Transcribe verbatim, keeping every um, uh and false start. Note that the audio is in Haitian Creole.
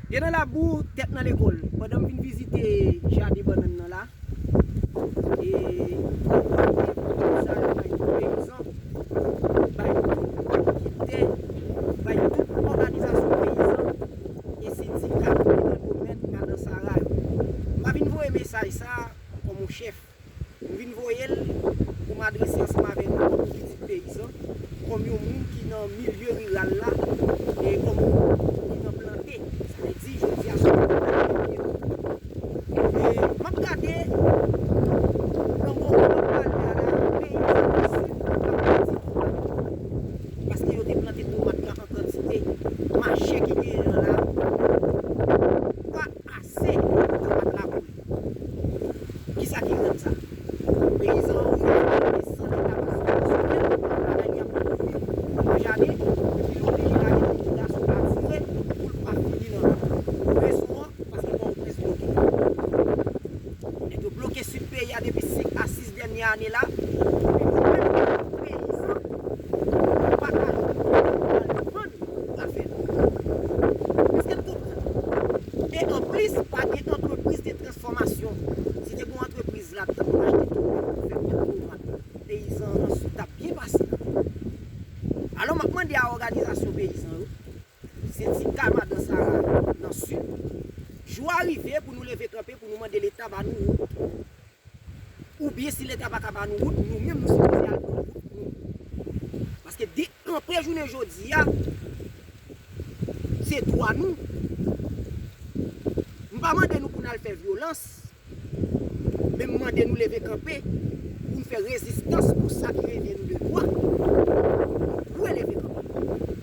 Pye nan labou, tèt nan lekòl. Pandan m vin vizite jaden bannann nan la, e m ap gade pou sa yo bay tout peyizan, bay tout pwodiktè, bay tout òganizasyon peyizan e sendika ki nan domèn madan Sara yo. M pa vin voye mesaj sa kòm yon chèf. M vin voye l pou m adrese ansanm avèk nou kòm yon pitit peyizan, kòm yon moun ki nan milye riral la, e kòm yon moun ki nan plante, sa vle di jodi a se yon moun ki nan milye. E m ap gade nan moman m ap pale a la, peyizan nan Sid ap pèdi tout bagay. Paske yo te plante tomat la an kantite, mache ki genyen an la pa ase pou tomat la poule. Kisa ki rann sa? Peyizan an revòlte san leta pa sibvansyonnen l, bagay li ap pouri nan jaden, epi l oblije lage likidasyon atire pou l pa fini nan men. Rezon an, paske Pòtoprens bloke. Nèg yo bloke sid peyi a depi senk a sis dènye ane la, epi nou menm, peyizan, nou pa ka jwenn kote pou n al vann afè nou. Èske n konprann? E anplis, pa gen antrepriz de transfòmasyon. Si te gen yon antrepriz ladan pou achte tomat, pou fè tout tomat, peyizan an Sid t ap byen pase. Alò, m ap mande a òganizasyon peyizan yo, sendika madan Sara nan Sid, jou a rive pou nou leve kanpe, pou nou mande Leta ba nou wout. Oubyen si Leta pa ka ba nou wout, nou menm nou sipoze al pran wout nou. Paske dekanpe jounen jodi a, se dwa nou. M pa mande nou pou n al fè vyolans, men m mande nou leve kanpe pou n fè rezistans pou sa ki revyen nou de dwa. Nou dwe leve kanpe.